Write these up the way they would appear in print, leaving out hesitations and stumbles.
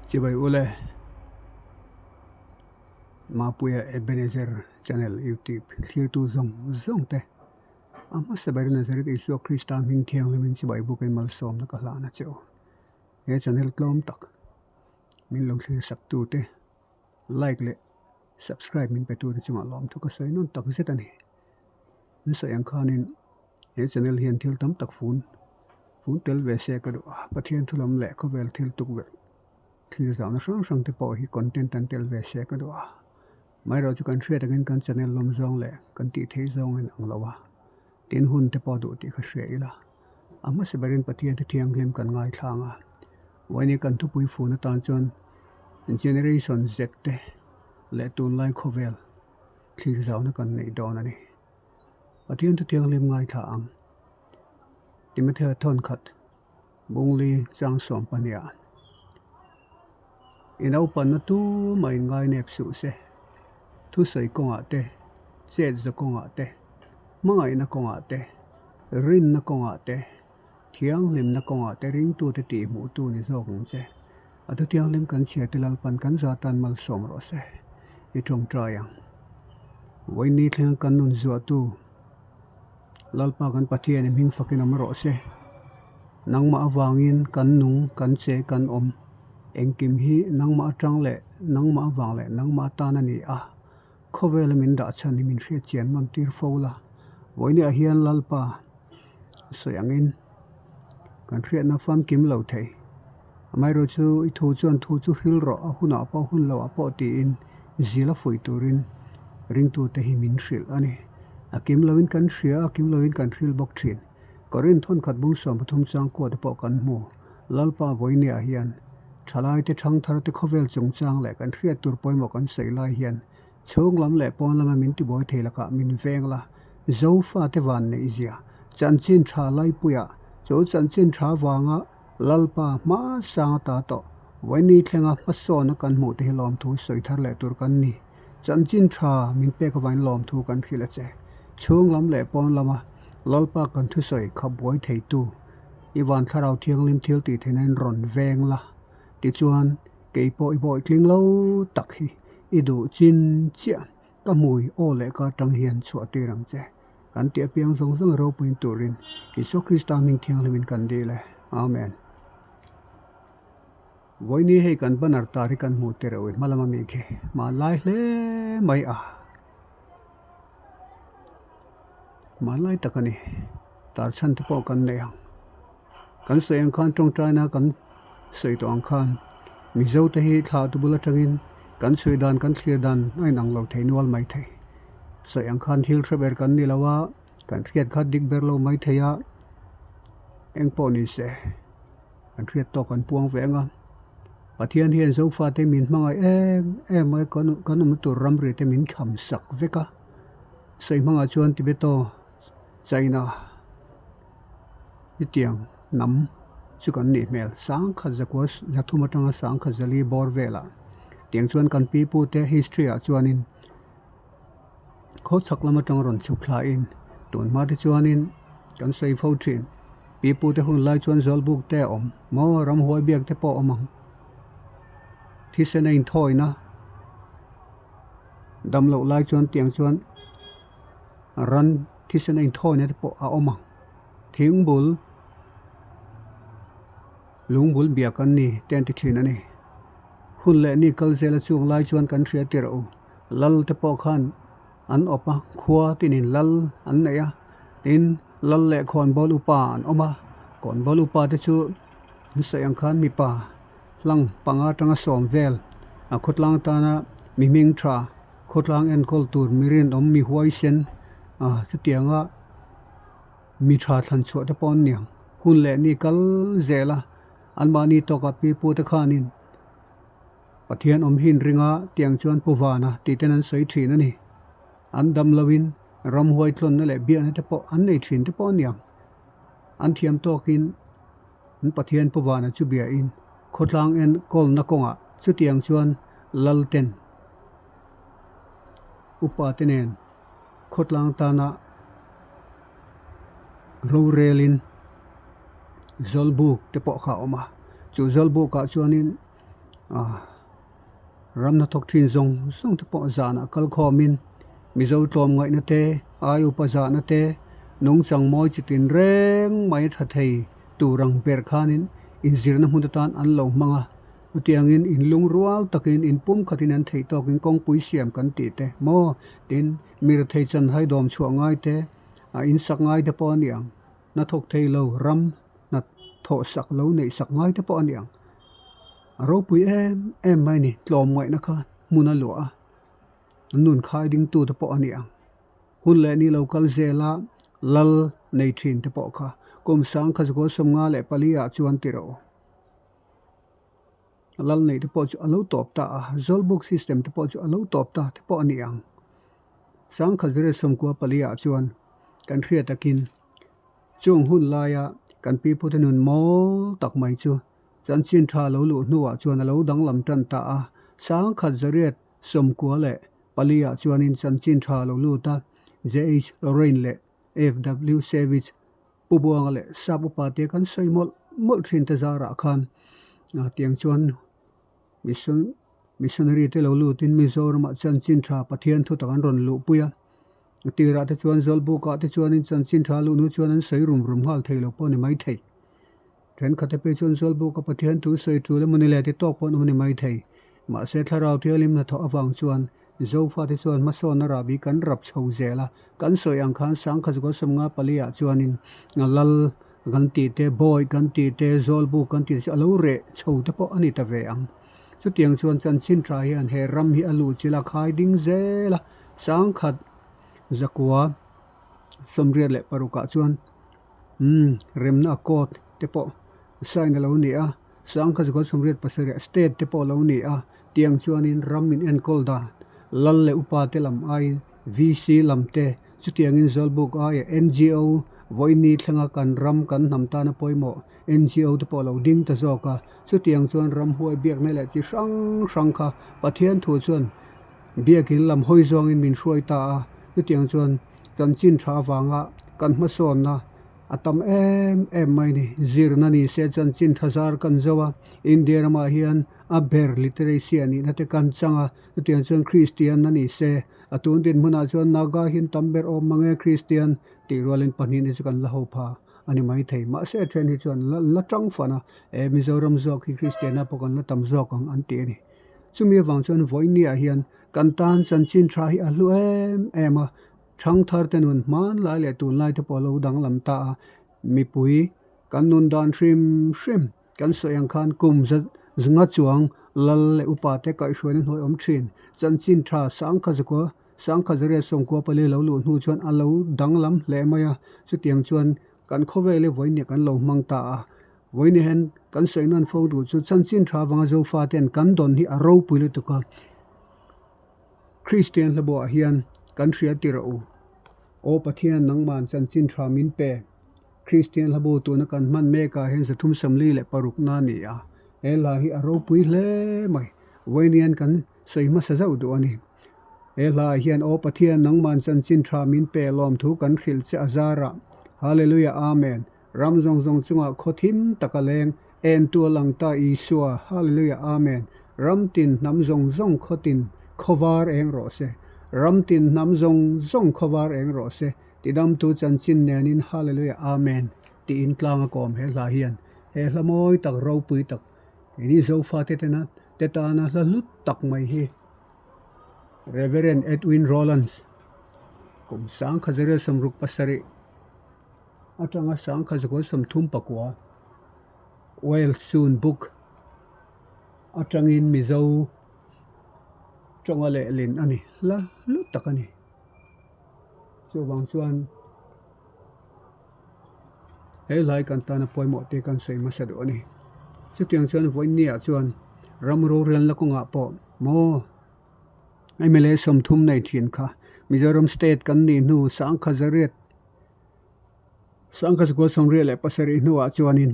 Chibai ule Mapuia Ebenezer channel YouTube thlirtu zawng zawng te a hmasa ber Nazareth Isua Krista hming thianghlimin chibai bukin malsawmna ka hlahna che u. He channel tlawm tak min lo thlir sak tute like leh subscribe min pe tute chungah lawmthu ka sawi nawn tak zet a ni. An sawi ang khanin he channel hian thil tam tak fun fun tel ve se ka duh a, Pathian thu lam leh khawvel thil tukverh thil zahna hrang hrang te pawh hi content an tel ve se ka duh a, amaherawh chu kan hriat angin kan channel lawm zawng leh kan tih theih zawng a inang lo a, tin hun te pawh duh tih ka hria ila, a hmasa berin Pathian te thianghlim kan ngaithlang a, vawiin kan thupui fun atan chuan generation Z te leh tunlai khawvel. Thlir zauna kan neih dawn a ni. Pathian thu thianghlim ngaithla ang. Timothea thawnkhat Bungli chang sawm pahniha I naupanna tumah in ngainep suh se. Thusawi kawngah te, chetza kawngah te, hmangaihna kawngah te, rinna kawngah te, Thianghlimna kawngah te ringtute tihhmuhtu ni zawk ang che. A thu thianghlim kan chhiar te Lalpan kan za tan malsawm rawh se. I tawngtai ang. Vawiin thlenga kan nun zuahtu Lalpa kan Pathian i hming fakin awm rawh se. Nangmah avangin kan nung, kan che, kan awm. Engkim hi nangmah atang leh nangmah avang leh nangmah atan a ni a. Khawvela min dah chhan hi min hriatchian nawn tir fo la. Vawiin ah hian Lalpa sawi angin kan hriatna famkim lo thei. Amaherawh chu i thu chuan thu chu hril rawh a hunah pawh hun loh ah pawh tiin zil a fuih turin ringtute hi min hrilh a ni. A kim loin kan hria a, kim loin kan hril bawk thin. Korin thawnkhat bung 13 changkua te pawh kan hmu. Lalpa vawinia ah hian thalaite thangtharte khawvel chungchang leh kan hriat tur pawimawh kan sawi lai hian chhung lam leh pawn lama min tibuai thei lakah min veng la, Zofate van neih zia chanchin tha laipuiah chu chanchin tha vanga Lalpa hma sang ata tawh vawiini thlenga hmasawna kan hmuh te hi lawmthu sawi thar leh tur kan ni. Chanchin tha min pek avangin lawmthu kan hrilh a che. Chhung lam leh pawn lama Lalpa kan thusawi kha buai theitu I van thlarau thianghlim thil tih theihna in rawn veng la, tichuan kei pawh i bawi tling lo tak hi i duh chin chiah ka hmui aw leh ka atang hian chhuah tir ang che. Kan tih apiang zawng zawng ropuiin turin Isua Krista hming thianghlim in kan dil e. Amen. Vawiini hei kan banner tar hi kan hmu tir reuh i hma lama mi khi hmanlai hle mai a. Hmanlai tak a ni. Tar chhan te pawh kan nei ang. Kan sawi ang khan tawngtaina kan sawi tawh ang khan Mizo te hi thla tu bul atangin kan chhui dan kan thlir dan a inang lo thei nual mai thei. Sawi ang khan thil hre ber kan ni lo a, kan hriat kha dik ber lo mai thei a, eng pawh ni se kan hriat tawk kan puang ve ang a. Pathian hian Zofate min hmangaih em em mai kan kan awmna tur ramri te min tham sak vek a. Sawi hmangah chuan Tibeto China hetiang hnam chu kan nih hmel sangkhat zakua zathum atanga sangkhat zali bawr velah tiang chuan kan pi pu te history ah chuanin khawchhak lam atang rawn chhuk thla in tun hma te chuanin kan sawi fo thin pi pu te hun lai chuan zawlbuk te a awm maw ramhuai biak te pawh a awm ang thisen a inthawina dam loh lai chuan tiang chuan ran thisen a inthawina te pawh a awm ang thing bul lung bul biak an ni te an ti thin a ni hun leh ni kal zela chung lai chuan kan hria tirh u lal te pawh khan an awp a khua tinin lal an nei a tin lal leh khawnbawl upa an awm a khawnbawl upa te chu an sawi ang khan mipa hlang panga atanga sawm vel a khawtlang tana mi hming tha khawtlang enkawl tur mi rinawm mi huaisen ah chutianga mi tha thlan chhuah te pawh an ni ang hun leh ni kal zel a anmahni tawkah pi pu te khanin Pathian awm hin ringa tiang chuan Pu Vana tih ten an sawi thin a ni. An dam loin ramhuai tlawnna leh biakna te pawh an nei thin te pawh a ni ang. An thiam tawkin an Pathian Pu Vana chu biain khawtlang enkawlna kawngah chutiang chuan Lalten upa te nen khawtlang tana rorelin Zawlbuk te pawh kha a awm a. Chu Zawlbukah chuanin. Ah, ram hnathawk thin zawng zawng te pawh zanah kal khawmin Mizo tlawmngaihna te, ai upa zahna te, nungchang mawi chi tin reng mai tha thei tur ang ber khanin inzirna hmun atan an lo hmang a. Chutiangin inlungrual takin inpum khatin an theih tawkin kawngpui siam kan tih te maw? Tin, mirethei chanhai dawm chhuah ngai te, a insak ngai te pawh a ni ang. Hnathawk thei lo ram hna thawh sak lo neih sak ngai te pawh a ni ang. A ropui em em mai a ni, tlawmngaihna kha hmun a luah a, an nun khai dingtu te pawh a ni ang. Hun leh ni lo kal zela lal nei thin te pawh kha kum sangkha zakua 54 ah chuan ti rawh u. Lal neih te pawh chu a lo tawp ta a, Zawlbuk system te pawh chu a lo tawp ta te pawh a ni ang. 1994 ah chuan kan hriat takin chung hun laia kan pipute nun mawl tak mai chu chanchin tha lo luh hnuah chuan a lo danglam tan ta a. 1994 ah chuanin chanchin tha lo lut a, JH Lorraine leh FW Savage Pu Buanga leh Sap upa te kan sawi mawlh mawlh thin te zarah khan tiang chuan mission missionary te lo lutin Mizoramah chanchin tha Pathian thu tak an rawn luhpui a, a tirah te chuan Zawlbukah te chuanin chanchin tha luh hnu chuan an sawi rum rum nghal thei lo pawh a ni maithei. Thenkhat te phei chuan Zawlbuka Pathian thu sawi tul emaw ni le ti tawk pawh an awm a ni maithei. Mahse Thlarau Thianghlim hnathawh avang chuan Zofate chuan hmasawnna rahbi kan rap chho zel a, kan sawi ang khan 1954 ah chuanin Lal kan tih te, Bawi kan tih te, Zawlbuk kan tih te chu a lo reh chho te pawh a ni ta ve ang. Chutiang chuan chanchin tha hian he ram hi a luhchilh a khai ding zel a, 1986 ah chuan Umm, remna court te pawh sign a lo ni a, 1987 state te pawh a lo ni a, tiang chuanin ram in enkawl dan lal leh upa te lam aiin VC lam te chutiangin Zawlbuk aia NGO vawiini thlenga kan ram kan hnam tana pawimawh NGO te pawh a lo ding ta zawk a, chutiang chuan ramhuai biakna leh chi hrang hrang kha Pathian thu chuan Biakin lam hawi zawngin min hruai ta a, chutiang chuan chanchin tha avanga kan hmasawnna a tam em em mai ni. Zirna ni se chanchin tha zar kan zo a, India ramah hian a ber literacy a nihna te kan chang a, chutiang chuan Kristian a ni se a tun dinhmunah chuan Naga hian tam ber awm mang e Kristian tih rualin pahnih ni chu kan la ho pha a ni maithei. Mahse a then hi chuan la tang fan a, e Mizoram zawk hi Kristianna pawh kan la tam zawk ang an ti a ni. Chumi avang chuan vawinia hian kan tan chanchin tha hi a hlu em em a, thangthar te nun hmanlai leh tunlai te pawh a lo danglam ta a, mipui kan nun dan hrim hrim kan sawi ang khan kum za zunga chuang lal leh upa te kaihhruaina hnuai awm thin chanchin tha sangkha zakua sangkha zariat sawmkua pali lo luh hnu chuan a lo danglam hle mai a, chutiang chuan kan khawvel hi vawinia kan lo hmang ta a. Vawiin hian kan sawi nawn fo duh chu chanchin tha avanga Zofa ten kan dawn hi a ropui lutuk a, Kristian hlabuah hian kan hria tir a u. Aw Pathian nangman chanchin tha min pe. Kristian hlabu tuna kan hman mekah hian 346 na a ni a, he hla hi a ropui hle mai. Vawiin hian kan sawi hmasa zauh duh a ni. He hlaah hian Aw Pathian nangman chanchin tha min pe lawmthu kan hrilh che a zarah. Hallelujah Amen. Ram zawng zawng chungah khaw thim tak a leng, entu a lang ta Isua, Hallelujah Amen. Ram tin hnam zawng zawng khaw tin khaw var eng rawh se. Ram tin hnam zawng zawng khaw var eng rawh se. Tidamtu chanchin nenin Hallelujah Amen tiin tlang a kawm he hla hian. He hla mawi tak ropui tak keini Zofate tena te tana hla hlut tak mai hi Reverend Edwin Rowlands kum 1967 atanga 1934 Wales Soon Book atangin Mizo tawnga lehlin a ni hla hlu tak a ni. Chuvang chuan he hlai kan tana pawimawh te kan sawi hmasa duh a ni. Chutiang chuan vawiinniah chuan ram rorelna kawngah pawh maw mla 30 nei thin kha Mizoram state kan nih hnu 1900 1987 hnuah chuanin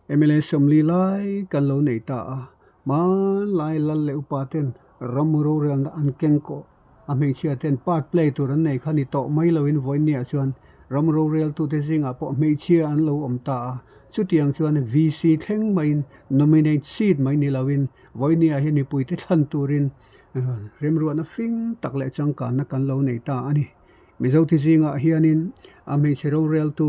mla 40 lai kan lo nei ta a, hmanlai lal leh upa ten ram rorelna an keng kawh a hmeichhia ten part play tur an nei kha ni tawh mai loin vawiinniah chuan. Ram roreltute zingah pawh hmeichhia an lo awm ta a, chutiang chuan VC thleng maiin nominate seat mai ni loin vawinia hi mipuite thlan turin remruahna fing tak leh changkanna kan lo nei ta a ni. Mizote zingah hianin a hmeichhe roreltu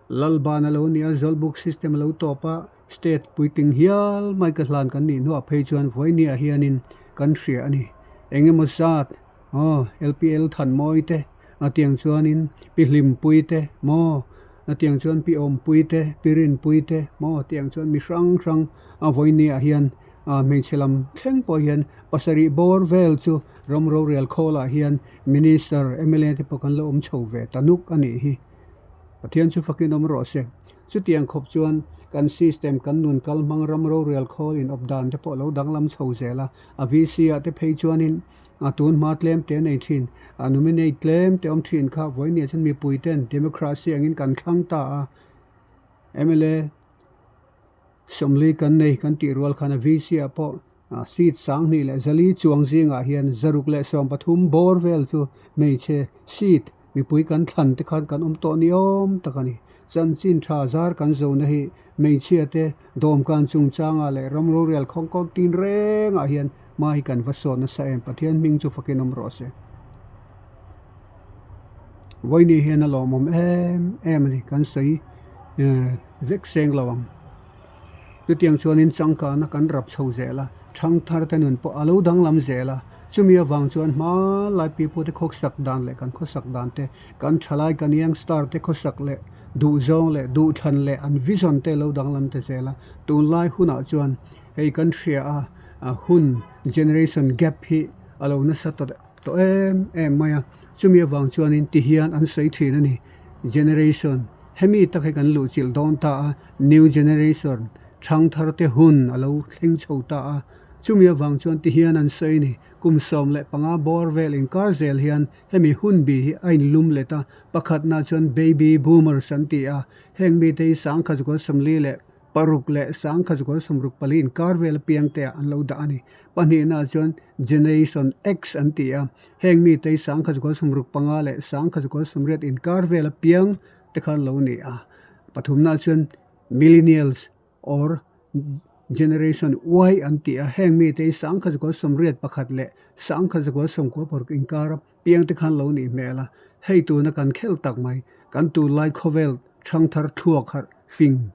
Lalban a lo ni a, Zawlbuk system a lo tawp a, state puitling hial mai ka hlan kan nih hnuah phei chuan vawinia hianin kan hria a ni. Engemaw zat aw LPL Thanmawi te a tiang chuanin Pi Hlimpui te maw a tiang chuan Pi Awmpui te Pi Rinpui te maw tiang chuan mi hrang hrang a vawinia hian a hmeichhe lam thleng pawh hian pasarih bawr vel chu ram rorel khawlah hian Minister mla te pawh kan lo awm chho ve ta nuk a nih hi. Pathian chu fakin awm rawh se. Chutiang khawp chuan kan system, kan nun kal hmang ram rorel khawl in awp dan te pawh lo danglam chho zel a. A VC ah te phei chuanin a tun hma tlem te nei thin, a nominate tlem te awm thin kha vawinia chuan mipui ten democracy angin kan thlang ta a. Mla Sawmli kan nei kan tih rual khan a VC ah pawh seat sanghnih leh zali chuang zingah hian 113 bawr vel chu hmeichhe seat mipui kan thlan te khan kan awm tawh ni awm tak a ni. Chanchin tha zar kan zona hi hmeichhia te dawmkan chungchangah leh ram rorel khawng kawng tin rengah hian hma hi kan va sawn nasa em Pathian hming chu fakin awm rawh se. Vawiini hian a lawmawm em em a ni kan sawi vek seng lo ang. Chutiang chuanin changkana kan rap chho zel a, thangthar te nun pawh a lo danglam zel a. Chumi avang chuan hmanlai pipute khawsak dan leh kan khawsak dan te, kan thalai kan youngstar te khawsak leh duhzawng leh duhthlan leh an vision te lo danglam ta zel a. Tunlai hunah chuan hei kan hria a, hun generation gap hi a lo nasa ta tawh em em mai a. Chumi avang chuanin tihian an sawi thin a ni, generation hemi tak hi kan luhchilh dawn ta a, new generation thangthar te hun a lo thleng chho ta a, chumi avang chuan tihian an sawi a ni, kum 15 bawr vel inkar zel hian hemi hun bi hi a inlum let a, pakhatna chuan baby boomers an ti a, heng mite hi 1946 leh 1964 inkar vel apiang te ah an lo dah a ni. Pahnihna chuan Generation X an ti a, heng mite hi 1965 leh 1980 inkar vel apiang te khan lo ni a. Pathumna chuan Millennials or Generation Y an ti a, heng mite hi 1981 leh 1996 inkar apiang te khan lo nih hmel a. Hei tuna kan khel tak mai, kan tunlai khawvel thangthar thluak harh fing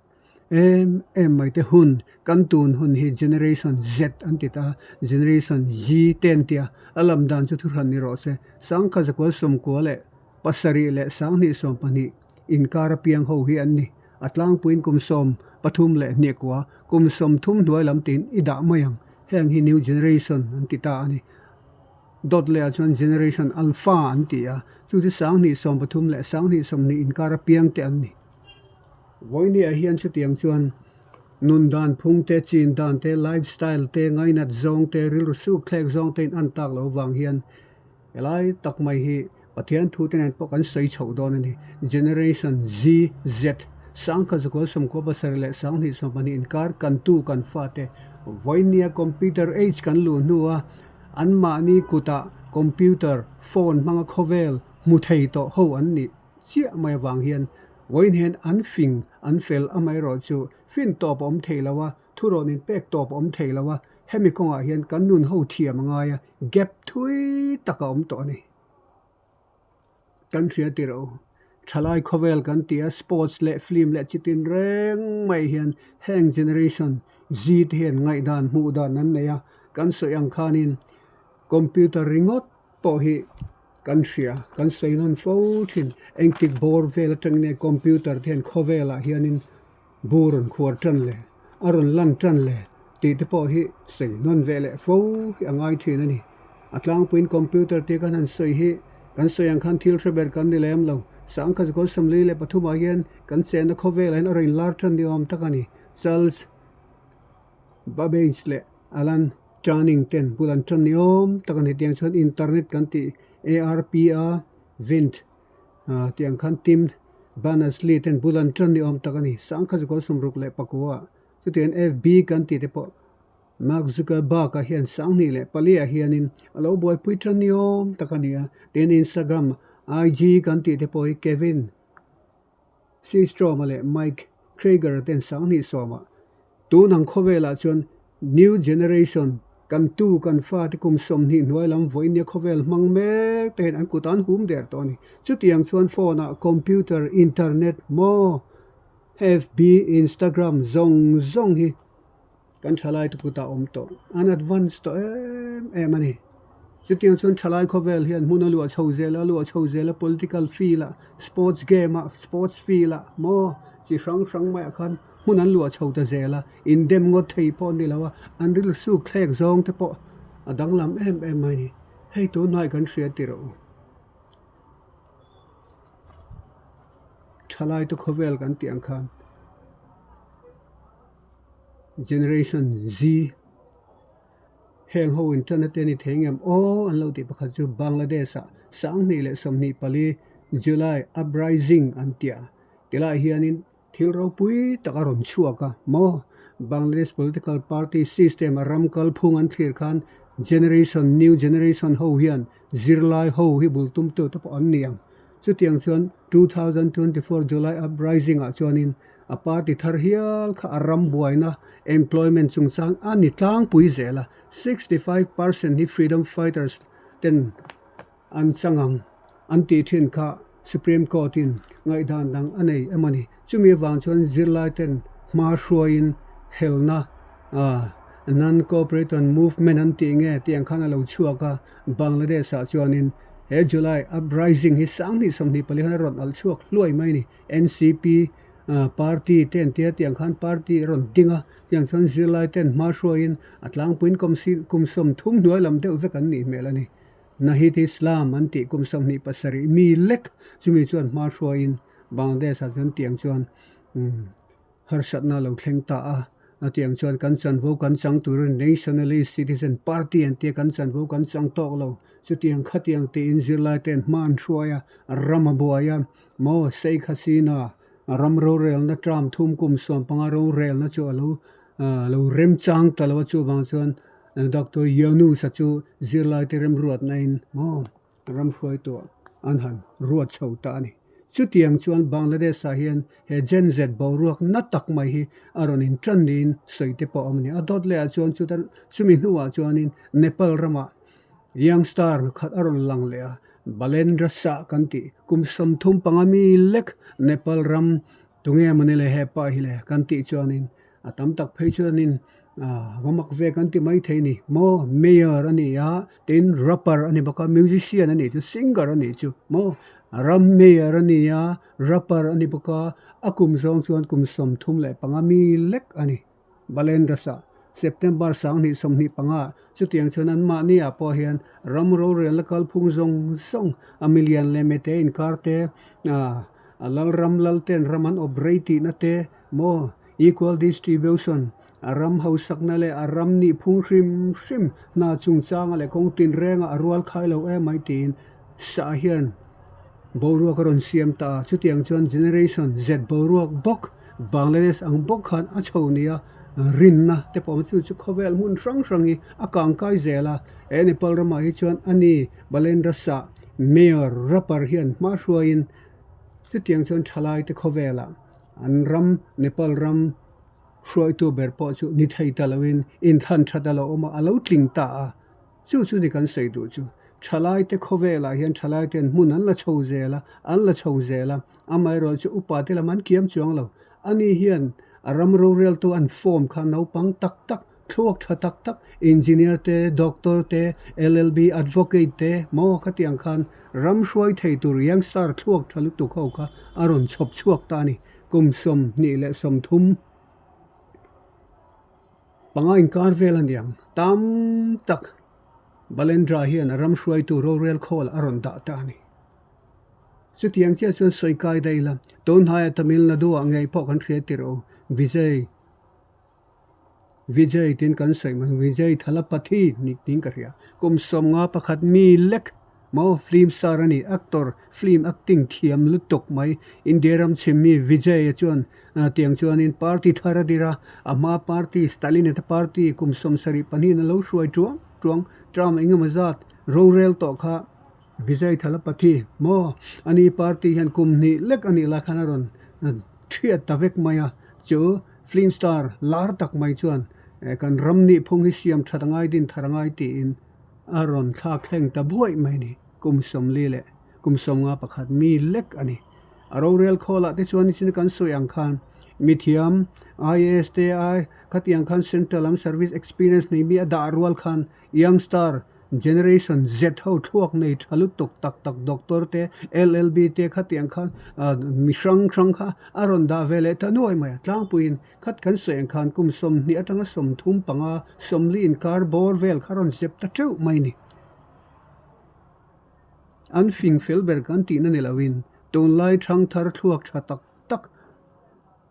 em em mai te hun, kan tun hun hi Generation Z an ti ta a, Generation Z te an ti a, a lam dan chu thuhran ni rawh se. 1997 leh 2020 inkar apiang ho hi an ni. A tlangpuiin kum 32, kum 30 hnuai lam tiin i dah mai ang. Heng hi New Generation an ti ta a ni. Dawt lehah chuan Generation Alpha an ti a, chu chu 2030 leh 2020 inkar apiang te an ni. Vawinia hian chutiang chuan nun dan phung te, chin dan te, life style te, ngainat zawng te, rilru suk thlek zawng te in an tak loh vang hian helai tak mai hi Pathian thu te nen pawh kan sawi chhoh dawn a ni. Generation Z, Z, 1997 leh 2020 inkar kan tu kan fate vawinia computer age kan luh hnua anmahni kutah computer, phone hmanga khawvel hmu thei tawh ho an nih chiah mai avang hian vawiin hian an fing an fel amaherawh chu fin tawp a awm thei lo a, thurawn inpek tawp a awm thei lo a, hemi kawngah hian kan nun ho thiam a ngai a, gap thui tak a awm tawh a ni. Kan hria tirh o, thalai khawvel kan ti a, sports leh film leh chitin reng mai hian heng generation Z te hian ngaihdan hmuh dan an nei a, kan sawi ang khanin computer ringawt pawh hi kan hria, kan sawi nawn fo thin. Engtik bawr vel atangin nge computer te hian khawvelah hianin bu rawn khuar tan leh a rawn lan tan leh tih te pawh hi sawi nawn ve leh fo hi a ngai thin a ni. A tlangpuiin computer tih kan han sawi hi kan sawi ang khan thil hre ber kan ni lem lo. 1943 ah hian kan chenna khawvelah hian a rawn inlar tan ni awm tak a ni. Charles Babbage leh Alan Turing ten bul an tan ni awm tak a ni. Tiang chuan internet kan tih ARPA, Vint tih ang khan Tim Berners-Lee ten bul an tan ni awm tak a ni. 1964 chutiang FB kan tih te pawh Mark Zuckerberg-a hian 2004 ah hianin a lo buaipui tan ni awm tak a ni a. Tin, Instagram, IG kan tih te pawh hi Kevin. Systrom-a leh Mike Krieger-a ten 2010ah tun ang khawvelah chuan New Generation kan tu kan fate kum 20 hnuai lam vawinia khawvel hmang mek te hian an kut an hum der tawh a ni. Chutiang chuan phone-ah computer, internet, maw, FB, Instagram zawng zawng hi Kan thalai te kutah awm tawh an advance tawh em em a ni. Chutiang chuan thalai khawvel hian hmun a luah chho zel a, a luah chho zel a political field ah, sports game ah, sports field ah maw chi hrang hrang maiah khan hmun an luah chho ta zel a, indem ngawt thei pawh a ni lo a, an rilru suk thlek zawng te pawh a danglam em em mai a ni. Hei tunhnai kan hria ti rawh u. Thalai te khawvel kan tih ang khan. Generation Z heng ho in tan ate ni thei ngem aw an lo tih pakhat chu Bangladesh ah 2024 July uprising an tia tilai hianin thil ropui tak a rawn chhuak a maw Bangladesh political party system a ram kalphung an thlir khan generation new generation ho hian zirlai ho hi bul tum tu te pawh an ni ang chutiang chuan 2024 July uprising ah chuanin A party thar hial kha a ram buaina employment chungchang a ni tlangpui zel a, 65% hi freedom fighters ten an chang ang an tih thin kha Supreme Court in ngaihdan dang a nei emaw ni. Chumi avang chuan zirlai ten hma hruaiin helna non-cooperation movement an tih nge tih ang khan a lo chhuak a, Bangladesh ah chuanin he July uprising hi 2024 khan a rawn alh chhuak hluai mai a ni. NCP party te an tia tiang khan party a rawn ding a, tiang chuan zirlai ten hma hruaiin a tlangpuiin kum 30 hnuai lam deuh vek an nih hmel a ni. Nahid Islam an tih kum 27 mi lek chumi chuan hma hruaiin Bangladesh ah chuan tiang chuan Harsatna lo thleng ta a, a tiang chuan kan chanvo kan chang turin Nationalist Citizen Party an tia kan chanvo kan chang tawk lo. Chutiang khatiang tiin zirlai ten hma an hruai a, ram a buai a, maw Sheikh Hasina ram rorelna term thum kum 15 rorelna chu a lo lo remchang ta lo a, chuvang chuan Doctor Yunus-a chu zirlai te remruatna in maw ram hruaituah an han ruat chho ta a ni. Chutiang chuan Bangladesh-ah hian he Gen Z boruak na tak mai hi a rawn intan niin sawi te pawh a awm a ni. A dawt lehah chuan chuta chumi hnuah chuanin Nepal ramah youngstar khat a rawn lang leh a, Balendra Shah kan tih kum 35 mi lek Nepal ram tunge mawni le hepa hi le kan tih chuanin A tam tak phei chuanin va mak ve kan ti mai thei ni maw mayor a ni a tin rapper a ni bawk a musician a nih chu singer a nih chu maw ram mayor a ni a rapper a ni bawk a a kum zawng chuan kum 35 mi lek a ni Balendras-ah September 2025 chutiang chuan anmahni ah pawh hian ram rorelna kalphung zawng zawng a milian leh mete inkar te a lalram lalten ram an awp rei tihna te maw Equal distribution, a ram hausakna leh a ram nih phung hrim hrim hna chungchanga leh kawng tinrenga a rual khai lo em mai tiin Shah hian boruak a rawn siam ta a. Chutiang chuan Generation Z boruak bawk Bangladesh ang bawk khan a chho nia rinna te pawh chu chu khawvel hmun hrang hrang hi a kangkai zel a. He Nepal ramah hi chuan ani Balendra Shah Mayor rapper hian hma hruaiin chutiang chuan thalaite khawvelah An ram, Nepal ram hruaitu ber pawh chu ni thei ta loin inthlan that a lo awm a, a lo tling ta a. Chu chu ni kan sawi duh chu. Thalaite khawvelah hian thalaite'n hmun an la chho zel a, an la chho zel a. Amaherawhchu chu upa te lam an kiam chuang lo. Ani hian a ram roreltu an form kha naupang tak tak, Thluak tha tak tak, Engineer te, Doctor te, LLB, Advocate te maw khatiang khan ram hruai thei tur youngster thluak tha lutuk ho kha a rawn chhawp chhuak ta a ni. Kum 23 inkar vel a niang tam tak Balendra hian a ram hruaitu rorel khawl a rawn dah ta a ni. Chutiang chiah chuan sawi kai daih ila, tunhnaia Tamil Nadu ah ngei pawh kan hria tirh o, Vijay. Vijay tiin kan sawi mai, Vijay Thalapathy nih tiin ka hria. Kum 51 mi lek maw film star a ni, actor, film acting thiam lutuk mai. India ram chhim mi Vijay a chuan tiang chuanin party thar a dir a, a hma party Stalin te party kum 72 in a lo hruai tuang tuang term engemaw zat rorel tawh kha Vijay Thalapathy maw ani party hian kum hnih lek a nih lai khan a rawn. Thiat ta vek mai a, chu film star lar tak mai chuan kan ram nih phung hi siam that a ngai din thar a ngai tiin a rawn thlak thleng ta buaih mai a ni. Kum 40 leh kum 51 mi lek a ni. A rorel khawlah te chuan nichin kan sawi ang khan mithiam IAS te ai khatiang khan central lam service experience nei mi a dah rual khan young star Generation Z ho thluak nei tha lutuk tak tak Doctor te, LLB te khatiang khan mi hrang hrang kha a rawn dah ve leh ta nuai mai a. Tlangpuiin khat kan sawi ang khan kum 20 atanga 35, 40 inkar bawr vel kha rawn zep ta teuh mai ni. An fing fel ber kan tihna ni loin tunlai thangthar thluak tha tak tak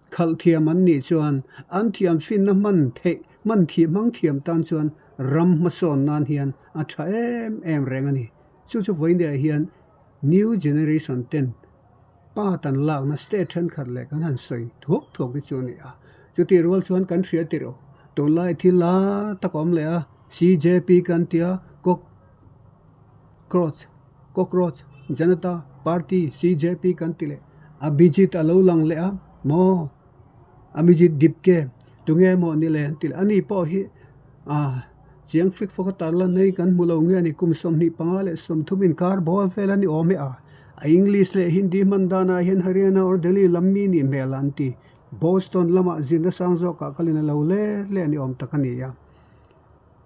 Khalh thiam an nih chuan an thiam finna hman theih hman thih hmang thiam tan chuan ram hmasawn nan hian a tha em em reng a ni. Chu chu vawiinah hian New Generation ten pa tan lakna state thenkhat leh kan han sawi thuak thuak te chu a ni a. Chutih rual chuan kan hria tirh aw. Tunlai thil la tak a awm leh a, CJP kan tia Cock Croach, Cockroach, Janata Party, CJP, kan ti leh Abhijit a lo lang leh a maw? Abhijit Dipke tunge maw ni le an ti leh. Ani pawh hi ah chiang fik fawk a tar lan hi kan hmu lo nge a ni. Kum 25 leh 30 inkar bawl vel a ni awm e a. A English leh Hindi hman danah hian Haryana or Delhi lam mi nih hmel an ti. Boston lamah zirna sang zawkah kalin a lo let leh a ni awm tak a ni a.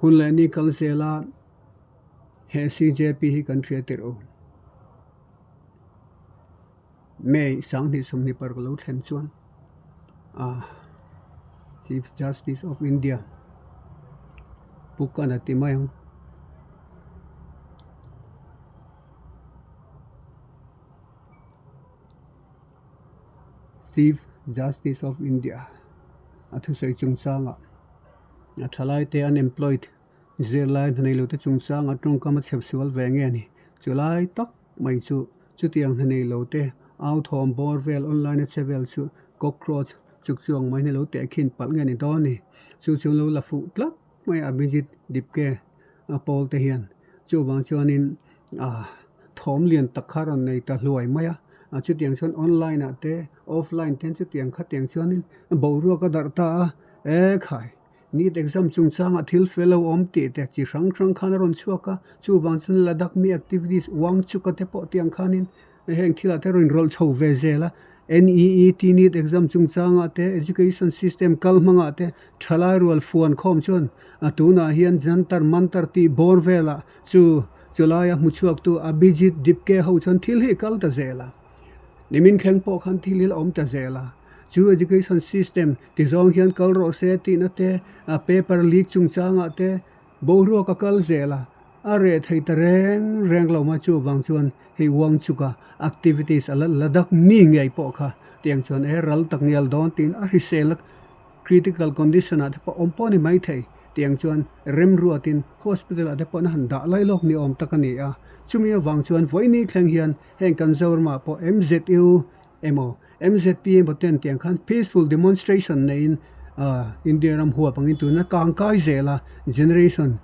Hun leh ni kal zela. He CJP hi kan hria tirh u. May 2026 lo thlen chuan ah Chief Justice of India Pu Kana ti mai ang. Chief Justice of India a thusawi chungchangah a thalaite unemployed Zirlai hna nei lote chungchanga tawngkam a chhep sual ve nge a ni. Chulai tak mai chu chutiang hna nei lote au thawm bawr vel online a che vel chu cockroach chuk chuang mai hna lo tehkhin palh nge a ni dawn a ni. Chu chu lo la fuh tlat mai a Abhijit Dipke a pawl te hian. Chuvang chuanin ah thawm lian tak kha rawn nei ta hluai mai a. Chutiang chuan online ah te offline ten chutiang khatiang chuanin boruak a darh ta a, e khai. NEET exam chungchangah thil fel lo awm tih te chi hrang hrang khan a rawn chhuak a, chuvang chuan Ladakh mi activities Wangchuk-a te pawh tiang khanin heng thilah te rawn rawlh chho ve zel a. NEET NEET exam chungchangah te education system kal hmangah te thalai rual fuan khawm chuan a tunah hian Jantar Mantar tih bawr velah chu chulaia hmu chhuaktu Abhijit Dipke ho chuan thil hi kal ta zel a. Nimin thleng pawh khan thil hi la awm ta zel a. Chu education system ti zawng hian kal rawh se tihna te, a paper leak chungchangah te boruak a kal zel a, a reh thei ta reng reng lo mai chuvang chuan hei Wangchuka activities a la Ladakh mi ngei pawh kha tiang chuan e ral tak ngial dawn tiin a hrisel a critical condition ah te pawh awm pawh a ni mai thei tiang chuan remruatin hospital ah te pawh an han dah lai lawk ni awm tak a ni a, chumi avang chuan vawiini thleng hian heng kan Zoramah pawh MZU emaw MZP emaw ten tiang khan peaceful demonstration neiin India ram huap angin tuna kang kai zel a generation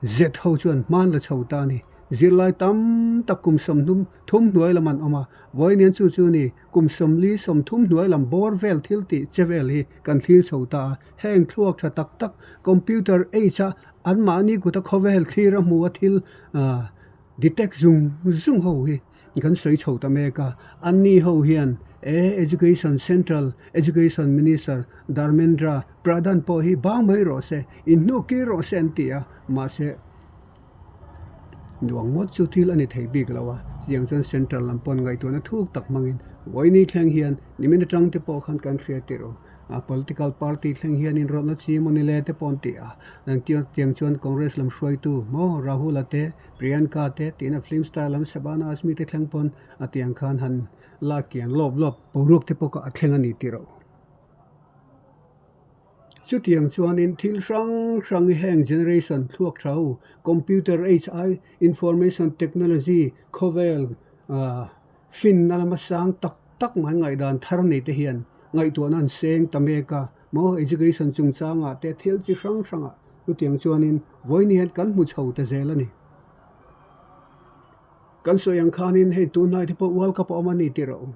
Z ho chuan hman la chho ta a ni. Zirlai tam tak kum sawmhnum thum hnuai lam an awm a, vawiin chu chu ni kum 40 30 hnuai lam bawr vel thil tih che vel hi kan thlir chho ta a, heng thluak tha tak tak computer age a anmahni kuta khawvel thlir a hmu a thil detect zung zung ho hi Kan sawi chho ta mek a, anni ho hian e Education Central Education Minister Dharmendra Pradhan pawh hi bang mai rawh se, inhnu kir rawh se an ti a, mahse nuang ngawt chu thil a ni thei bik lo a, chutiang chuan Central lam pawn ngaihtuahna thuk tak hmangin vawiini thleng hian nimin atang te pawh khan kan hria tirh u. A political party thleng hian inrawlhna chi emaw ni le te pawh an ti a, tiang chuan Congress lam hruaitu maw Rahul-a te, Priyanka te tiin a film star lam Shabana Azmi te thleng pawn a tiang khan han lak kiang lawp lawp boruak te pawh kha a thleng a ni tih rawh. Chutiang chuanin thil hrang hrang hi heng generation thluak tha ho computer age ai information technology khawvel finna lama sang tak tak mai ngaihdan thar nei te hian ngaihtuahna an seng ta mek a maw education chungchangah te thil chi hrang hrangah chutiang chuanin vawiin hian kan hmu chho ta zel a ni. Kan sawi ang khanin hei tunlai te pawh World Cup a awm a ni tih rawh u.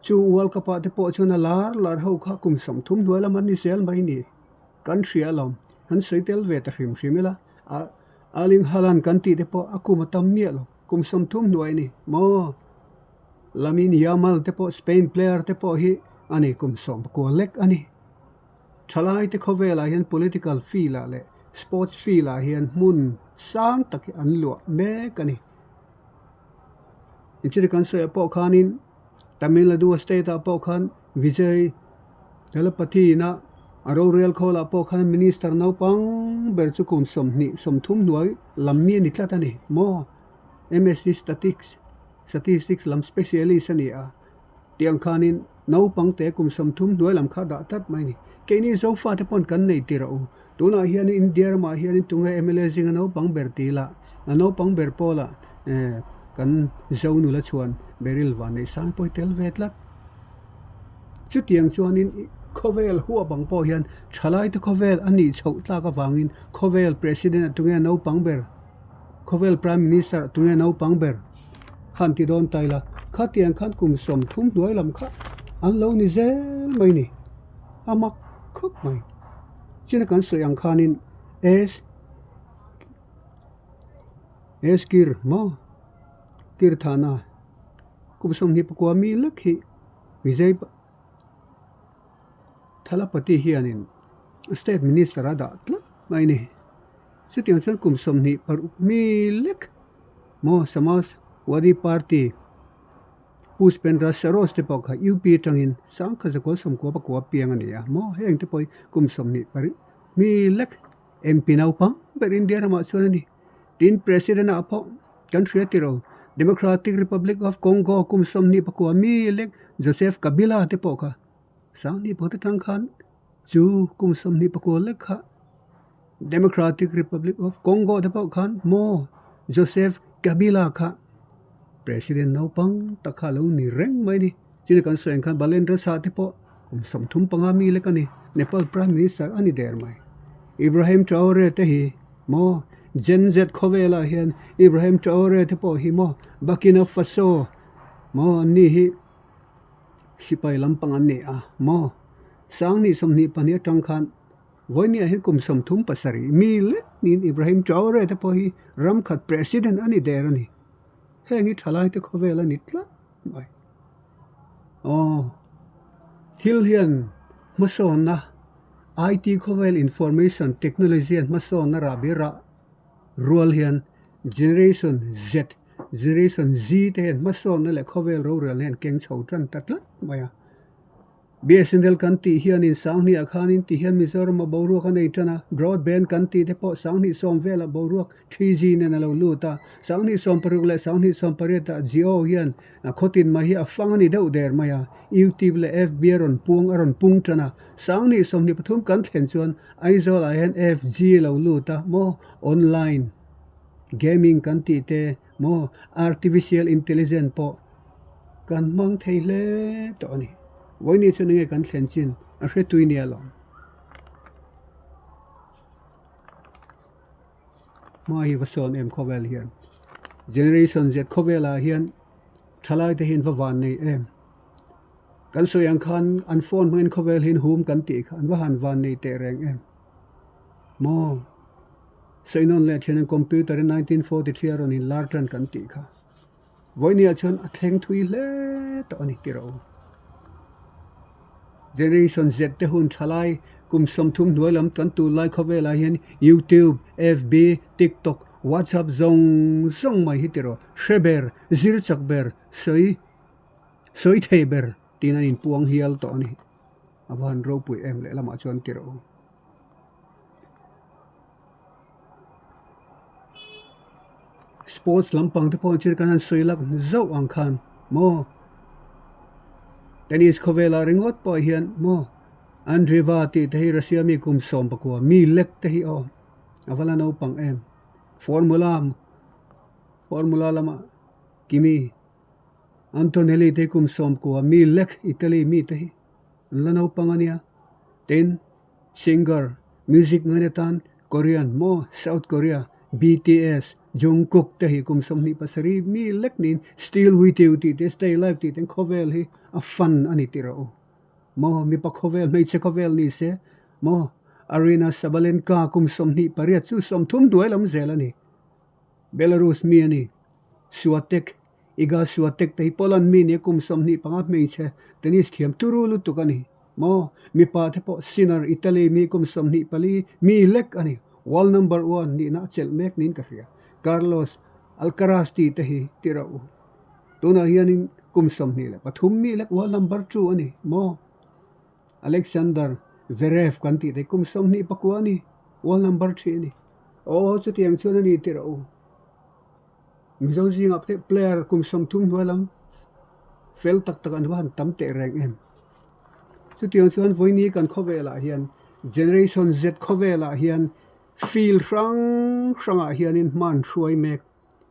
Chung World Cup ah te pawh chuan a lar lar ho kha kum 30 hnuai lam an ni zel mai ni. Kan hria alawm. Kan sawi tel ve ta hrim hrim ila. Erling Haaland kan tih te pawh a kum a tam miah lo. Kum 30 hnuai a ni maw? Lamine Yamal te pawh Spain player te pawh hi a ni kum 19 lek a ni. Thalai te khawvelah hian political field ah leh sports field ah hian hmun sang tak hi an luah mek a ni. Inchhir kan sawi ah pawh khanin Tamil Nadu state ah pawh khan Vijay Thalapathy ina a rorel khawl ah pawh khan minister naupang ber chu kum 20 30 hnuai lam mi a ni tlat a ni maw? MSc Statics Statistics lam specialist a ni a. Tiang khanin naupang te kum 30 hnuai lam kha dah tlat mai a ni. Keini Zofa te pawn kan nei tir a u. Tunah hianin India ramah hianin tunge mla zinga naupang ber ti ila, a naupang ber pawlah kan Zo nula chhuan Beryl Vanneihsang pawh hi tel ve tlat. Chutiang chuanin khawvel huap ang pawh hian thalaite khawvel a nih chhoh tlak avangin khawvel President ah tunge naupang ber, khawvel Prime Minister ah tunge naupang ber. Han ti dawn ta ila, khatiang khan kum 30 hnuai lam kha an lo ni zel mai ni, a mak khawp mai. China kan sawi ang khanin S S Kir maw Kirthana kum 24 mi lek hi Vijay Thalapathy hianin State Minister a dah tlat mai ni. Chutiang chuan kum 26 mi lek maw Samaj Wadi Party Pushpendra Saroj te pawh kha UP atangin 1999 piang a ni a maw heng te pawh hi kum 28 mi lek MP naupang ber India ramah chuan a ni. Tin President ah pawh kan hria tiro Democratic Republic of Congo kum 29 mi lek Joseph Kabila te pawh kha 20 atang khan chu kum 24 lek kha Democratic Republic of Congo te pawh khan maw Joseph Kabila kha President naupang tak kha a lo ni reng mai a ni. Chini kan sawi ang khan Balendra Shah te pawh kum 35 mi lek a ni. Nepal Prime Minister a ni der mai. Ibrahim Traore te hi maw Gen Z khawvelah hian Ibrahim Traore te pawh hi maw Burkina Faso maw an ni hi sipai lampang an ni a maw 2024 atang khan Vawinia hi kum 37 mi lek niin Ibrahim Traore te pawh hi ram khat President a ni der a ni. Heng hi thalai te khawvel a ni tlat mai. Aw, thil hian hmasawnna IT khawvel Information Technology an hmasawnna rah bir rah rual hian Generation Z, Generation Z te hian hmasawnna leh khawvel rorel hian keng chho tan ta tlat mai a. BSNL kan tih hianin 2000 khanin ti hian Mizoram a boruak a nei tan a, broadband kan tih te pawh 2010 velah boruak 3G nen a lo lut a, 2016 leh 2018 ah Jio hian khawtin mai hi a fang a ni deuh der mai a, YouTube leh FB a rawn puang a rawn pung tan a, 2023 kan thlen chuan Aizawl ah hian FG a lo lut a maw online gaming kan tih te maw artificial intelligence pawh Kan hmang thei hle tawh a ni. Vawiini chuan enge kan thlen chin a hre tui nia lawm. Hma hi va sawn em khawvel hian. Generation Z khawvelah hian thalai te hian va van nei em. Kan sawi ang khan an phone hmangin khawvel hian hum kan tih kha an va han van nei teh reng em. Maw sawi nawn leh thian an computer in 1943 a rawn inlar tan kan tih kha. Vawinia chuan a thleng thui hle tawh a ni tiraw. Generation Z te hun thalai kum 30 hnuai lam kan tur lai khawvelah hian YouTube, FB, TikTok, WhatsApp zawng zawng mai hi tiraw hre ber, zir chak ber, sawi sawi thei ber tiin an inpuang hial tawh a ni. A va han ropui em lehlamah chuan tiraw. Sports lampang te pawh chu kan han sawi lak zauh ang khan maw tennis khawvelah ringawt pawh hian maw Andriva tih te hi Russia mi kum 19 mi lek te hi aw a va la naupang em formula formula lamah Kimi Antonelli te hi kum 19 mi lek Italy mi te hi an la naupang a nia tin. Singer, music ngaina tan Korean maw South Korea BTS, Jungkook te hi kum 27 mi lek niin Still With You tih te, Stay Alive tih ten khawvel hi a fan a ni tih rawh u. Maw mipa khawvel, hmeichhe khawvel ni se maw Aryna Sabalenka kum 28 chu 30 hnuai lam zel a ni. Belarus mi a ni. Swiatek, Iga Swiatek te hi Poland mi nia kum 25 hmeichhe tennis thiam turu lutuk a ni. Maw mipa te pawh Sinner, Italy mi kum 24 mi lek a ni. World number one nihna a chelh mek niin ka hria. Carlos Alcaraz tih te hi ti rauh u. Tunah hianin kum 23 mi lek world number two a ni maw? Alexander Zverev kan tih te kum 29 a ni, world number three a ni. Aw chutiang chuan a ni ti rauh u. Mizo zingah pawh player kum 30 hnuai lam fel tak tak an va han tam teh reng em. Chutiang chuan vawiini kan khawvelah hian Generation Z khawvelah hian field hrang hrangah hianin hman hruai mek.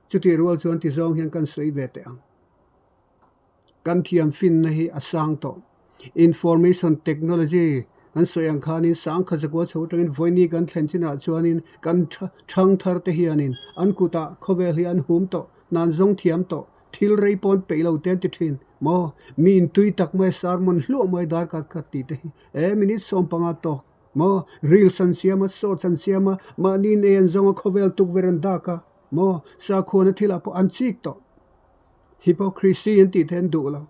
Chutih rual chuan ti zawng hian kan sawi ve teh ang. Kan thiam finna hi a sang tawh. Information technology kan sawi ang khanin sangkhat zakua chho atangin vawiini kan thlen chinah chuanin kan thang thar te hianin an kutah khawvel hi an hum tawh, nan zawng thiam tawh, thil rei pawn peih lo te an ti thin maw? Mi intui tak mai sermon hluah mai darkar khat tih te hi e minute 15 tawk maw? Reels an siam a, shorts an siam a, mahni nei an zawng a, khawvel tukverh an dak a maw? Sakhuana thilah pawh an chik tawh. Hypocrisy an tih te an duh lo.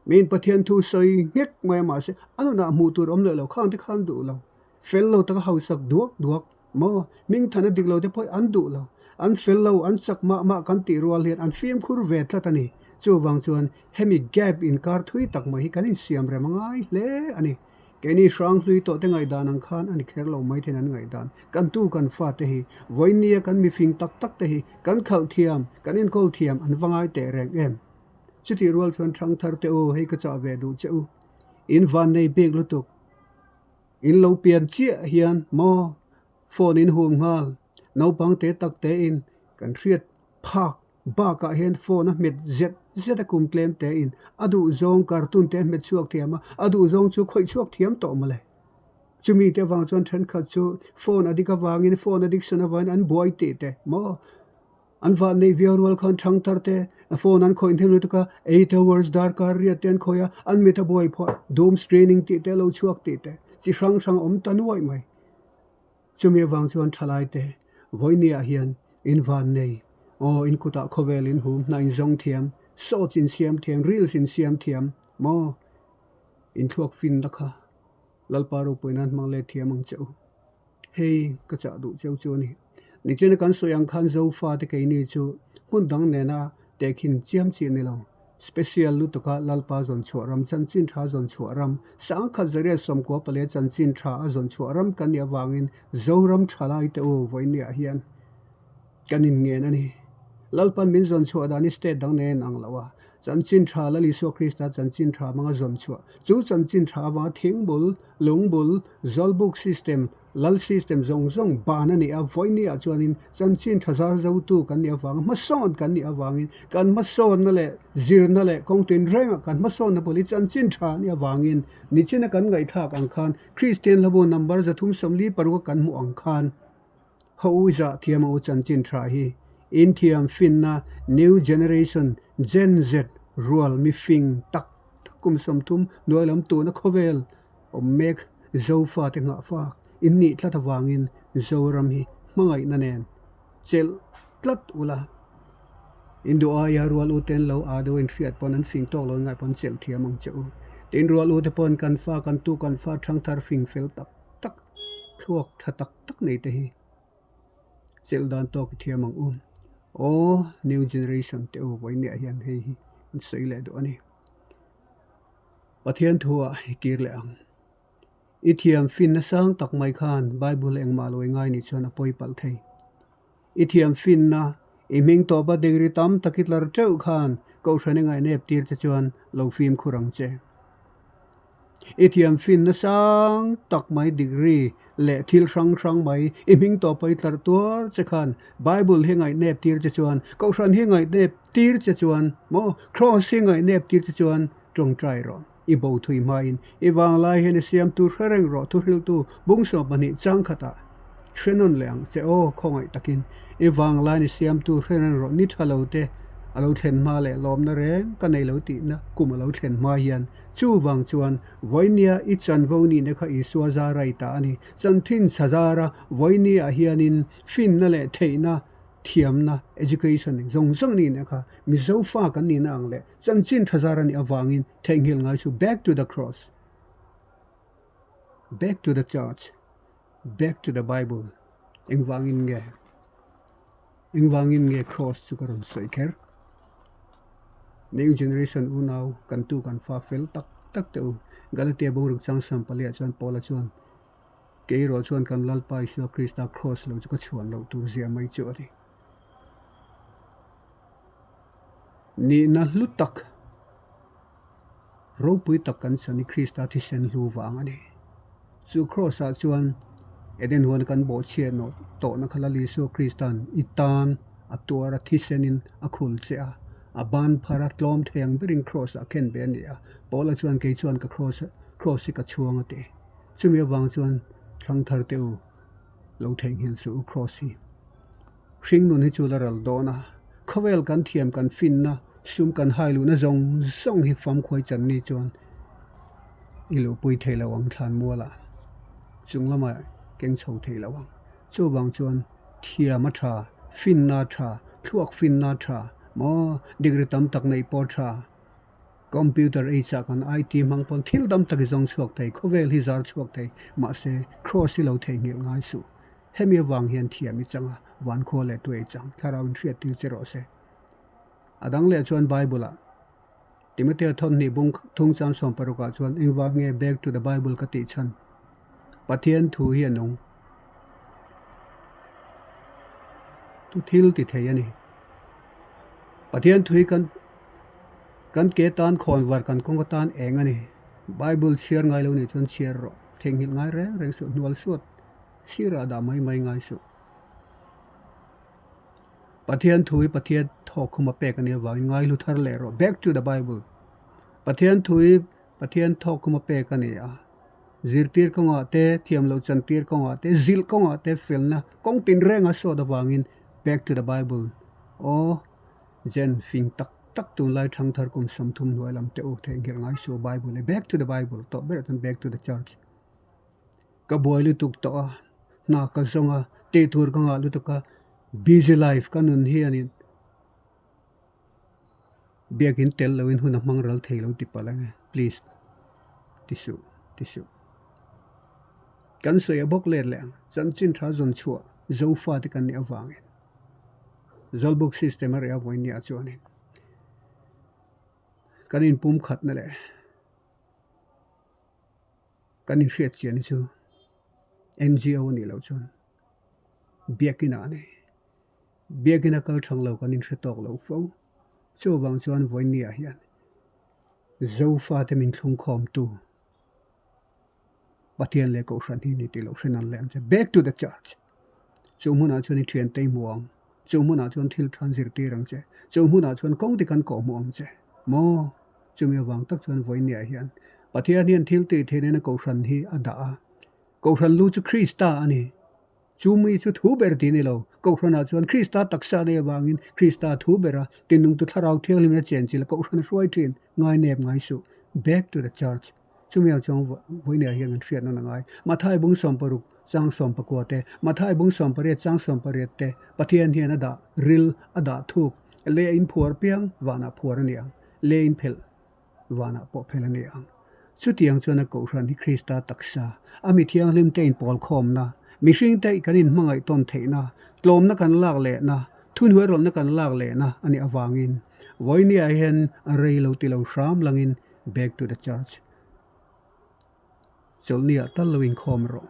Miin Pathian thu sawi nghek mai a mahse a nunah hmuh tur awm leh lo khang te kha an duh lo. Fel lo taka hausak duak duak maw? Hmingthana dik lo te pawh an duh lo. An fel lo, an chak mah mah kan tih rual hian an fimkhur ve tlat a ni. Chuvang chuan hemi gap inkar thui tak mai hi kan insiam rem a ngai hle a ni. Keini hranghlui tawh te ngaihdan ang khan a ni kher lo mai thein an ngaihdan. Kan tu kan fa te hi, vawinia kan mifing tak tak te hi kan khalh thiam, kan enkawl thiam an va ngai teh reng em? Chutih rual chuan thangthar te u, hei ka chah ve duh che u. In van nei bik lutuk. In lo pian chiah hian maw phone in hum nghal. Naupang te tak te in kan hriat phak bakah hian phone a hmet zet zet a kum tlem te in a duh zawng cartoon te a hmet chhuak thiam a, a duh zawng chu khawih chhuak thiam tawh mawle. Chumi te avang chuan thenkhat chu phone addict avangin phone addiction avangin an buai tih te maw. An vah nei viau rual khan thangthar te phone an khawih hnem lutuk a, 8 hours darkar riat te an khawih a, an mit a buai phuah, doom screening tih te a lo chhuak tih te chi hrang hrang a awm ta nuaih mai. Chumi avang chuan thalai te vawinia hian in van nei, aw in kutah khawvel in hum, hna in zawng thiam, shorts in siam thiam, reels in siam thiam maw, in thluak finna kha Lalpa ropui nan hmang let thiam ang che u. Hei ka chah duh cheu chu a ni. Nichina kan sawi ang khan Zofa te keini chu hmun dang nena tehkhin chiam chi a ni lo. Special lutuka Lalpa zawn chhuah ram, chanchin tha zawn chhuah ram, 1994 chanchin tha a zawn chhuah ram kan nih avangin Zoram thalai te u vawinia hian kan inngen a ni. Lalpan min zawn chhuah dan hi state dang nen ang lo a, chanchin tha Lal Isua Krista chanchin tha hmanga zawn chhuah, chu chanchin tha avanga thingbul, lungbul, zawlbuk system, lal system zawng zawng ban a ni a, vawinia chuanin chanchin tha zar zotu kan nih avanga hmasawn kan nih avangin kan hmasawnna leh zirna leh kawng tinrengah kan hmasawnna bul hi chanchin tha a nih avangin nichina kan ngaihthlak ang khan Kristian hlabu number 346 kan hmuh ang khan Ho u zah thiam a u chanchin tha hi inthiam finna New Generation, Gen Z, rual mifing tak tak kum 30 hnuai lam tuna khawvel awm mek Zofa te nghah fak in nih tlat avangin Zoram hi hmangaihna nen chelh tlat ula. In duh aia rual u ten lo aa deuh a inhriat pawn an fing tawk lo in ngaih pawn chelh thiam ang che u. Tin rual u te pawn kan fa kan tu kan fa thangthar fing fel tak tak thluak tha tak tak nei te hi chelh dan tawk i thiam ang u. Aw new generation te u vawinia hian hei hi an sawi leh duh a ni. Pathian thu ah i kir leh ang. I thiam finna sang tak mai khan Bible engmah lo i ngai nih chuan a pawi palh thei. I thiam finna i hming tawpa degree tam tak i tlar teuh khan Kohhran i ngaihnep tir te chuan lo fimkhur ang che. I thiam finna sang tak mai degree leh thil hrang hrang mai i hming tawpa i tlar tuar che khan Bible hi ngaihnep tir che chuan, Kohhran hi ngaihnep tir che chuan maw Kraws hi ngaihnep tir che chuan tawngtai rawh. I bo thui hmain i vanglai hian i siamtu hre reng rawh thuhriltu bung 12 chang khatah. Hre nawn leh ang che aw, khawngaih takin i vanglai ni siamtu hre reng rawh, ni tha lo te a lo thlen hma leh lawmna reng ka nei lo tihna kum a lo thlen hma hian chuvang chuan vawinia i chanvo nihna kha Isua zara i ta a ni. Chanthin tha zara vawinia hianin finna leh theihna thiamna, education, zawng zawng nihna kha Mizo fa kan nihna ang leh chanchin tha zar a nih avangin theihnghilh ngai chu back to the cross, back to the church. Back to the Bible, Engvangin nge? Engvangin nge Cross chu ka rawn sawi kher? New Generation unau kan tu kan fa fel tak tak teh u. Galatia bungruk chang Sampaliah chuan Paula chuan, Kei erawh chuan kan Lalpa Isua Krista Cross lo chu ka chhuan loh tur zia mai chu a ni. Nihna hlu tak, Ropui tak kan chan i Krista thisen hlu vang a ni. Chu Kraws-ah chuan Eden huana kan bawhchhiat nawh tawhna kha Lal Isua Krista'n i tan a tuar a thisenin a khul che a, a ban phar a tlawm thei ang berin Kraws-ah khen ve a ni a. Paula chuan kei chuan ka Kraws Kraws hi ka chhuang a ti. Chumi avang chuan Thangthar te u lo theihnghilh suh u Kraws hi. Hringnun hi chu la ral dawn a, khawvel kan thiam kan finna, sum kan hai luhna zawng zawng hi famkhuai chan ni chuan i luhpui thei lo ang thlan mualah chung lamah keng chho thei lo ang. Chuvang chuan thiam a tha, finna a tha, thluak finna a tha, maw degree tam tak neih pawh a tha, computer age ah kan IT hmang pawn thil tam tak i zawng chhuak thei, khawvel hi zar chhuak thei, mahse cross hi lo theihnghilh ngai suh. Hemi avang hian thiam i chang a, van khua leh tuai i chang, thlarau in hriat tir che rawh se. A dang leh chuan Bible ah Timothea thawnhnih bung thung chang 16 ah chuan engvang nge back to the Bible ka tih chhan? Pathian thu hi a nung. Tu thil ti thei a ni. Pathian thu hi kan kan ke tan khawnvar kan kawng atan eng a ni. Bible chhiar ngai lo nih chuan chhiar rawh. Theihnghilh ngai reng reng suh hnual suat. Sirah dah mai mai ngai suh. Pathian thu hi Pathian thawk khuma pek a nih avangin ngaihlu thar leh rawh. Back to the Bible. Pathian thu hi Pathian thawk khuma pek a ni a. Zirtir kawngah te, thiam loh chantir kawngah te, zilh kawngah te felna kawng tin renga sawt avangin Back to the Bible. Aw, Jen fing tak tak tunlai thangthar kum 30 hnuai lam te u theihnghilh ngai suh Bible hi. Back to the Bible tawh berah chuan Back to the Church. Ka buai lutuk tawh a, hna ka zawng a, tih tur ka ngah lutuk a, busy life ka nun hianin biakin tel loin hun a hmang ral thei lo ti palh ang e, please ti suh ti suh. Kan sawi a bawk let leh ang, chanchin tha zawn chhuah Zofa te kan nih avangin Zawlbuk system a reh a vawiin nia chuanin kan inpumkhatna leh Kan inhriat chian hi chu NGO a nih loh chuan biakin ah a ni. Biakin a kal thang lo kan inhre tawk lo fo. Chuvang chuan vawiin ah hian Zofa te min thlungkhawmtu Pathian leh Kohhran hi ni tih loh hre nan leh ang che. Back to the church! Chu hmunah chuan i thiante i hmu ang. Chu hmunah chuan thil than zirtir ang che. Chu hmunah chuan kawng te kan kawhhmuh ang che. Maw? Chumi avang tak chuan vawinia hian Pathian hian thil tih theih nena Kohhran hi a dah a. Kohhran lu chu Krista a ni. Chu mi chu thu ber tih a ni lo. Kohhranah chuan Krista taksa nei avangin Krista thu bera tinungtu Thlarau Thianghlimna chenchilh Kohhran a hruai thin ngai nep ngai suh. Back to the church. Chumi ang chuan vawinia hian kan hriat nawn a ngai. Mathai bung 16 chang 19 te, Mathai bung 18 chang 18 te Pathian hian a dah ril, a dah thuk. Lei a inphuar piang vanah phuar a ni ang. Lei in phelh vanah pawh phelh a ni ang. Chutiang chuan a Kohhran hi Krista taksa, a mi thianghlim te inpawl khawmna, mihring te kan inhmangaih tawn theihna, tlawmna kan lak lehna, thunhuairawlhna kan lak lehna a nih avangin vawinia hian a rei lo ti lo hram langin Back to the Church chawlhniah tal lo inkhawm rawh.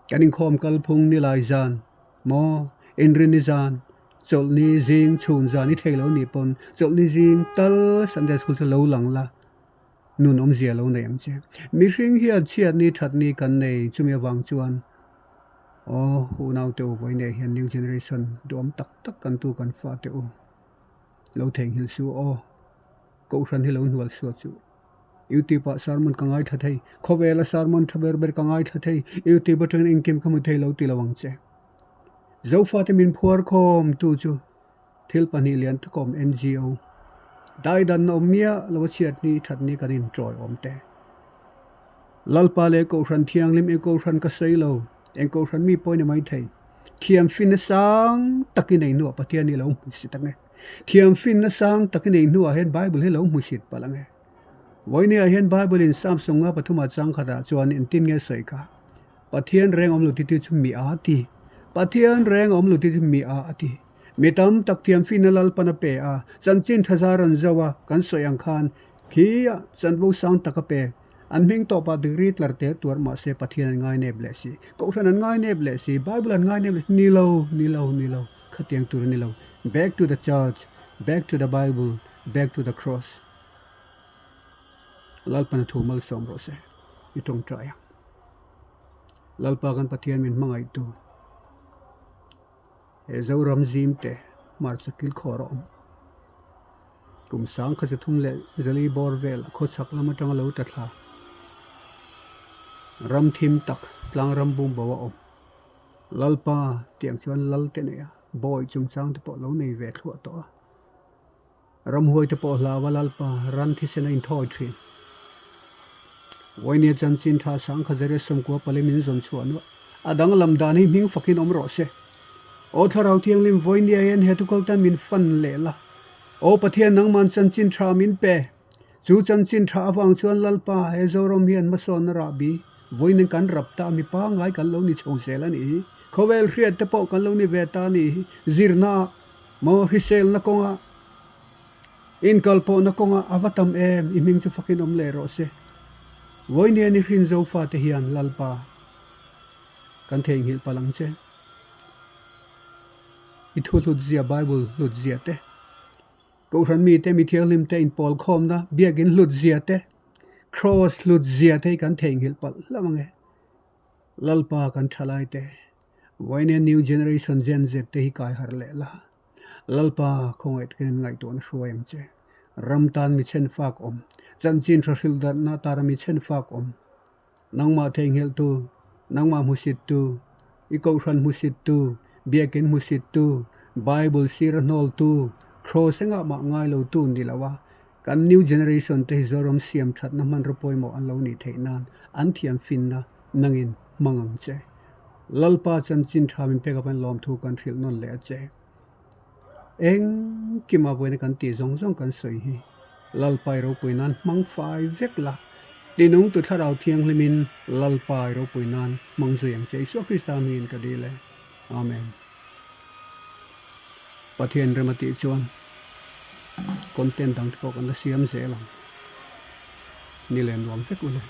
Kan inkhawm kalphung ni lai zan maw inrini zan chawlhni zing chhun zan i thei lo nih pawn chawlhni zing tal Sunday school chu lo lang la nun awmzia lo nei ang che. Mihring hian chhiatni thatni kan nei chumi avang chuan aw unaute u vawiin hian new generation duhawm tak tak kan tu kan fate u lo theihnghilh suh aw Kohhran hi lo hnual suat suh. Youtube ah sermon ka ngaithla thei, khawvela sermon tha ber ber ka ngaithla thei, youtube atangin engkim ka hmu thei lo ti lo ang che. Zofate min phuar khawm tu chu thil pahnih lian tak a awm NGO daidanna awm miah lo a chhiat ni that ni kan intawi awm te. Lalpa leh Kohhran Thianghlim eng Kohhran ka sawi lo, eng Kohhran mi pawh i ni maithei. Thiam finna sang tak i nei hnuah Pathian hi lo hmu sit ang e. Thiam finna sang tak i nei hnuah hian Bible hi lo hmu sit palh ang e. Vawinia hian Bible in Psalm 1 pathumah chang khatah chuan engtin nge sawi kha? Pathian reng awm lo titi chu mi a ti. Pathian reng awm lo titi mi a a ti. Mi tam tak thiam finna Lalpan a pe a, chanchin tha zar an zo a, kan sawi ang khan Khi a chanvo sang tak a pe. An hming tawpah degree tlar ter tuar mah se Pathian an ngai nep leh si. Kohhran an ngai nep leh si. Bible an ngai nep leh si. Ni lo, ni lo, ni lo. Khatiang tur a ni lo. Back to the church, back to the Bible, back to the cross. Lalpan a thu malsawm rawh se. I tawngtai ang. Lalpa kan Pathian min hmangaihtu. He Zoram zim te hmarcha kilkhawr a awm. Kum sang kha chathum leh zali bawr vel khawchhak lam atanga lo ta thla. Ram thim tak tlang ram bum bo a awm. Lalpa tiang chuan lal te nei a, bawi chungchang te pawh lo nei ve thluah tawh a. Ramhuai te pawh hlau a Lalpa ran thisen a inthawi thin. Vawinia chanchin tha sang kha Zariah sawmkua pali min zawn chhuah nuah a danglam dan hi hming fakin awm rawh se. Aw Thlarau Thianghlim vawinia hian he thukal tan min fan leh la. Aw Pathian nangman chanchin tha min pe. Chu chanchin tha avang chuan Lalpa he Zoram hian hmasawnna rahbi vawiin kan rap ta mi pangngai kan lo ni chho zel a nih hi. Khawvel hriat te pawh kan lo ni ve ta a nih hi. Zirna ah Maw hriselna kawnga inkalpawhna kawnga a va tam em i hming chu fakin awm leh rawh se. Vawinia ni hrin Zofate hian Lalpa kan theihnghilh palh ang che. I thu hlutzia Bible hlutzia te, Kohhran mite mi thianghlim te inpawl khawmna biakin hlutzia te, Kraws hlutzia te hi kan theihnghilh palh hlauh ang e. Lalpa kan thalai te. Vawinia New Generation Gen Z te hi kai harh leh la. Lalpa khawngaih takin an ngaihtuahna hruai ang che. Ram tan mi chhen fak awm. Chanchin tha hrilh darhna tara mi chhen fak awm. Nangmah theihnghilhtu, nangmah hmusittu, i kohhran hmusittu, biakin hmusittu, Bible sir a hnawltu, Kraws engah mah ngai lotu ni lo a, kan New Generation te hi Zoram siam thatna hmanraw pawimawh an lo nih theih nan an thiam finna nangin hmang ang che. Lalpa chanchin tha min pek avangin lawmthu kan hrilh nawn leh a che. Engkima vawiina kan tih zawng zawng kan sawi hi Lalpa i ropui nan hmang fai vek la, tinung tu thlarau thianghlimin Lalpa i ropui nan hmang zui ang che. Isua Krista hmingin ka dil e. Amen. Pathian rem a tih chuan content dang te pawh kan la siam zel ang. Ni leh nuam vek u le.